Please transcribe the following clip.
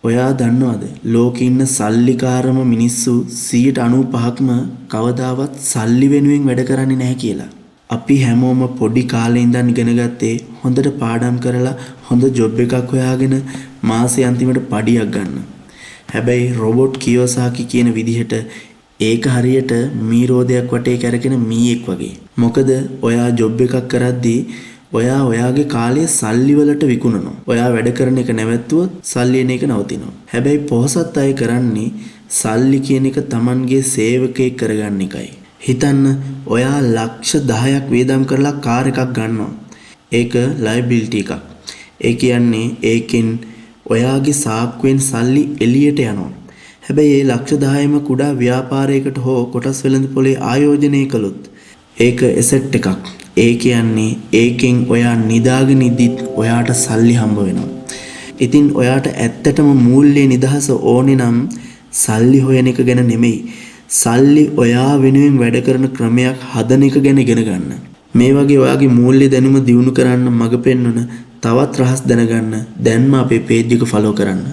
ඔයා දන්නවද ලෝකෙ ඉන්න සල්ලිකාරම මිනිස්සු 95%ක්ම කවදාවත් සල්ලි වෙනුවෙන් වැඩ කරන්නේ නැහැ කියලා. අපි හැමෝම පොඩි කාලේ ඉඳන් ඉගෙන ගත්තේ හොඳට පාඩම් කරලා හොඳ ජොබ් එකක් හොයාගෙන මාසේ අන්තිමට පඩියක් ගන්න. හැබැයි රොබොට් කියෝසාකි කියන විදිහට ඒක හරියට මී රෝදයක් වටේ කැරකෙන මීයෙක් වගේ. මොකද ඔයා ජොබ් එකක් කරද්දී ඔයා ඔයාගේ කාලය සල්ලි වලට විකුණනවා. ඔයා වැඩ කරන එක නැවැත්තුවොත් සල්ලි එන එක නවතිනවා. හැබැයි පොහොසත් අය කරන්නේ සල්ලි කියන එක තමන්ගේ සේවකයෙක් කරගන්න එකයි. හිතන්න ඔයා ලක්ෂ 10ක් වියදම් කරලා කාර් එකක් ගන්නවා. ඒක ලයබිලිටි එකක්. ඒ කියන්නේ ඒකෙන් ඔයාගේ සාක්කුවෙන් සල්ලි එළියට යනවා. හැබැයි ඒ ලක්ෂ 10ම කුඩා ව්‍යාපාරයකට හෝ කොටස් වෙළඳ පොලේ ආයෝජනය කළොත් ඒක ඇසෙට් එකක්. ඒ කියන්නේ ඒකෙන් ඔයා නිදාගෙන ඉද්දිත් ඔයාට සල්ලි හම්බ වෙනවා. ඉතින් ඔයාට ඇත්තටම මූල්‍ය නිදහස ඕනේ නම් සල්ලි හොයන එක ගැන නෙමෙයි, සල්ලි ඔයා වෙනුවෙන් වැඩ කරන ක්‍රමයක් හදන එක ගැන ඉගෙන ගන්න. මේ වගේ ඔයාගේ මූල්‍ය දැනුම දියුණු කරන්න මඟ පෙන්වන තවත් රහස් දැනගන්න දැන්ම අපේ පේජ් එක ෆලෝ කරන්න.